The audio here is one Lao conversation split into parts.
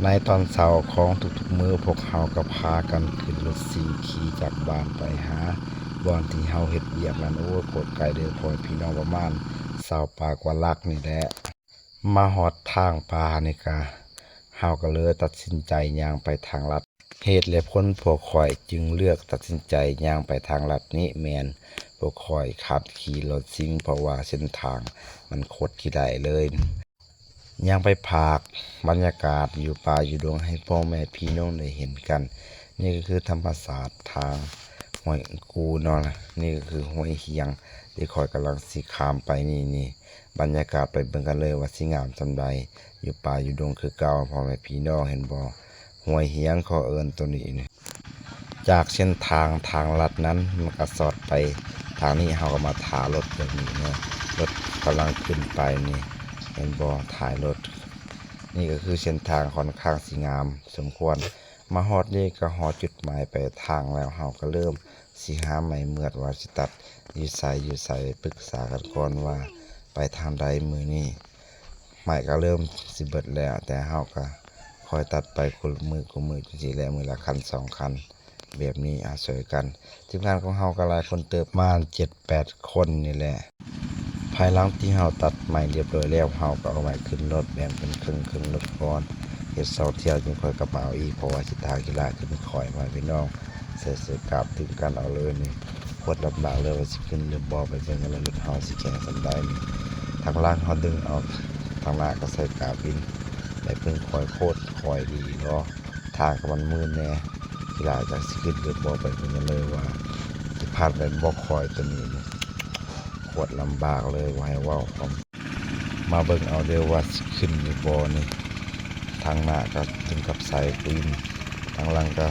ໃນຕອນເຊົ້າຂອງທຸກໆມື້ ພວກເຮົາກໍພາກັນຂຶ້ນລົດຊິງຂີ່ຈາກບ້ານໄປຫາບ່ອນທີ່ເຮົາເຮັດວຽກນັ້ນ. ໂອ້ຍ ໂຄດໄກເດີພໍ່ແມ່ພີ່ນ້ອງ, ປະມານຊາວປາກວ່າຫຼັກນີ້ແຫຼະ. ມາຮອດທາງປ່ານີ້ກະ ເຮົາກໍເລີຍຕັດສິນໃຈຍ່າງໄປທາງລັດ. ເຫດ ແລະ ຜົນ ພວກຂ້ອຍຈຶ່ງເລືອກຕັດສິນໃຈຍ່າງໄປທາງລັດນີ້ແມ່ນ ພວກຂ້ອຍຂັບຂີ່ລົດຊິງ ເພາະວ່າເສັ້ນທາງມັນໂຄດຂີ້ໄລ່ເລີຍ. ຍ່າງໄປພາກບັນຍາກາດຢູ່ປ່າຢູ່ດົງໃຫ້ພໍ່ແມ່ພີ່ນ້ອງໄດ້ເຫັນກັນ. ນີ້ກໍຄືທຳມະຊາດທາງຫ້ວຍກູເນາະ, ນີ້ກໍຄືຫ້ວຍຮຽງທີ່ຂ້ອຍກຳລັງຊິຂ້າມໄປນີ້. ນີ້ບັນຍາກາດ ໄປເບິ່ງກັນເລີຍວ່າຊິງາມສ່ຳໃດ. ຢູ່ປ່າຢູ່ດົງຄືເກົ່າ ພໍ່ແມ່ພີ່ນ້ອງເຫັນບໍ່? ຫ້ວຍຮຽງ ເຂົາເອີ້ນໂຕນີ້ນີ້. ຈາກເສັ້ນທາງທາງລັດນັ້ນ ມັນກະສອດໄປທາງນີ້, ເຮົາກໍມາຖ້າລົດແບບນີ້ເນາະ, ລົດກຳລັງຂຶ້ນໄປນີ້ ເຫັນບໍ່? ທ້າຍລົດ. ນີ້ກໍຄືເສັ້ນທາງຂ້ອນຂ້າງຊິງາມສົມຄວນ. ມາຮອດນີ້ກໍຮອດຈຸດໝາຍປາຍທາງແລ້ວ, ເຮົາກໍເລີ່ມຊິຫາໄມ້ເມືອດວ່າຊິຕັດຢູ່ໃສຢູ່ໃສ, ປຶກສາກັນກ່ອນວ່າໄປທາງໃດມື້ນີ້. ໄມ້ກໍເລີ່ມຊິເບິດແລ້ວ, ແຕ່ເຮົາກໍຄ່ອຍຕັດໄປຄົນລະມື້ ຄົນລະມື້ ຈັ່ງຊີ້ແຫຼະ, ມື້ລະຄັນສອງຄັນແບບນີ້ ອາ ຊ່ວຍກັນ. ທີມງານຂອງເຮົາກໍຫຼາຍຄົນເຕີບ, ປະມານເຈັດແປດຄົນນີ້ແຫຼະ. ພາຍຫຼັງທີ່ເຮົາຕັດໄມ້ລຽບຮ້ອຍແລ້ວ, ເຮົາກໍເອົາໄມ້ຂຶ້ນລົດ ແບ່ງເປັນເຄິ່ງໆລົດກ່ອນ, ເຮັດສອງຖ້ຽວຈຶ່ງຄ່ອຍກັບມາເອົາອີກ, ເພາະວ່າເສັ້ນທາງຂີ້ລ້າຂຶ້ນຄ່ອຍ ພໍ່ແມ່ພີ່ນ້ອງ. ໃສ່ເສື້ອກາບຕື່ມກັນເອົາເລີຍນີ້. ໂຄດລຳບາກເລີຍວ່າຊິຂຶ້ນຫຼືບໍ່, ໄປເບິ່ງກັນເລີຍ ລົດເຮົາຊິແຂ່ງສ່ຳໃດນີ້. ທາງຫຼັງເຮົາດຶງເອົາ, ທາງໜ້າກໍໃສ່ກາບວິນ. ໄປເບິ່ງຄ່ອຍໂຄດຄ່ອຍດີເນາະ, ທາງກໍມັນມື່ນແດ່. ຂີ້ລ້າຈັກຊິຂຶ້ນຫຼືບໍ່, ໄປເບິ່ງກັນເລີຍວ່າຊິຜ່ານໄດ້ບໍ່ຄ່ອຍໂຕນີ້ນີ້. ໂຄດລຳບາກເລີຍ ບໍ່ໃຫ້ເວົ້າ. ມາເບິ່ງເອົາເດີວ່າຊິຂຶ້ນຫຼືບໍ່ນີ້. ທາງໜ້າກໍເຖິງກັບໃສ່ປືນ, ທາງຫຼັງກໍ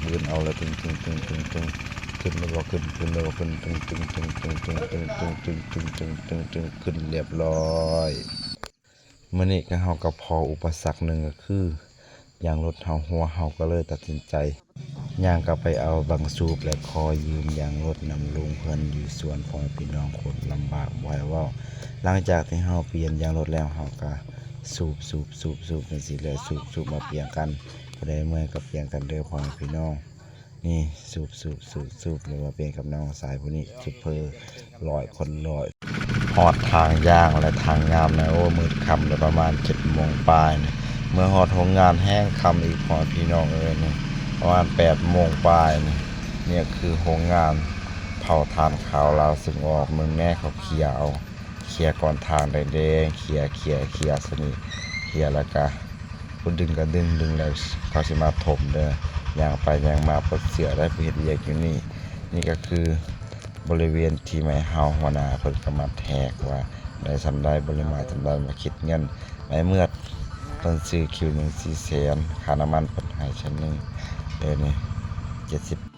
ບືນເອົາແລ້ວ ຕຶງໆໆໆ ຂຶ້ນຫຼືບໍ່ຂຶ້ນ ຂຶ້ນຫຼືບໍ່ຂຶ້ນ ຕຶງໆໆ ຂຶ້ນລຽບຮ້ອຍ. ມື້ນີ້ກໍເຮົາກໍພໍອຸປະສັກໜຶ່ງ ກໍຄື ຢາງລົດເຮົາຮົ່ວ, ເຮົາກໍເລີຍຕັດສິນໃຈຍ່າງກັບໄປເອົາບັງສູບ ແລະ ຂໍຢືມຢາງລົດນຳລຸງເພິ່ນຢູ່ສວນ ພໍ່ແມ່ພີ່ນ້ອງ. ໂຄດລຳບາກບໍ່ໃຫ້ເວົ້າ. ຫຼັງຈາກທີ່ເຮົາປ່ຽນຢາງລົດແລ້ວ ເຮົາກໍສູບໆໆໆ ຈັ່ງຊີ້ແຫຼະ, ສູບໆມາປ່ຽນກັນ, ຜູ້ໃດເມື່ອຍກໍປ່ຽນກັນເດີ ພໍ່ແມ່ພີ່ນ້ອງ. ນີ້ ສູບໆໆໆ ຫຼືວ່າປ່ຽນກັບນ້ອງຊາຍຜູ້ນີ້ ຊຸບເພີ ຮ້ອຍຄົນຮ້ອຍ. ຮອດທາງຍ່າງ ແລະ ທາງງາມນະ. ໂອ້ ມືດຄ່ຳແລ້ວ ປະມານເຈັດໂມງປາຍນີ້. ເມື່ອຮອດໂຮງງານແຮງຄ່ຳອີກ ພໍ່ແມ່ພີ່ນ້ອງເອີຍນີ້, ປະມານແປດໂມງປາຍນີ້. ນີ້ຄືໂຮງງານເຜົາຖ່ານຂາວລາວສົ່ງອອກ. ເບິ່ງແດ່ ເຂົາເຄຍເອົາ, ເຄຍກ້ອນຖ່ານແດງໆ, ເຄຍ ເຄຍ ເຄຍຊະນີ້, ເຄຍແລ້ວກະ ຜູ້ດຶງກະດຶງ, ດຶງແລ້ວເຂົາຊິມາຖົມເດີ. ຍ່າງໄປຍ່າງມາ ປົດເສື້ອໄດ້ ຜູ້ເຮັດວຽກຢູ່ນີ້. ນີ້ກໍຄື ບໍລິເວນທີ່ໄມ້ເຮົາ ຫົວໜ້າເພິ່ນກໍມາແທກວ່າໄດ້ສ່ຳໃດ, ບໍລິມາສ່ຳໃດ, ມາຄິດເງິນ. ໄມ້ເມືອດເພິ່ນຊື້ຄິວໜຶ່ງສີ່ແສນ, ຄ່ານ້ຳມັນເພິ່ນໃຫ້ແສນໜຶ່ງ, ເດນີ້ ເຈັດສິບ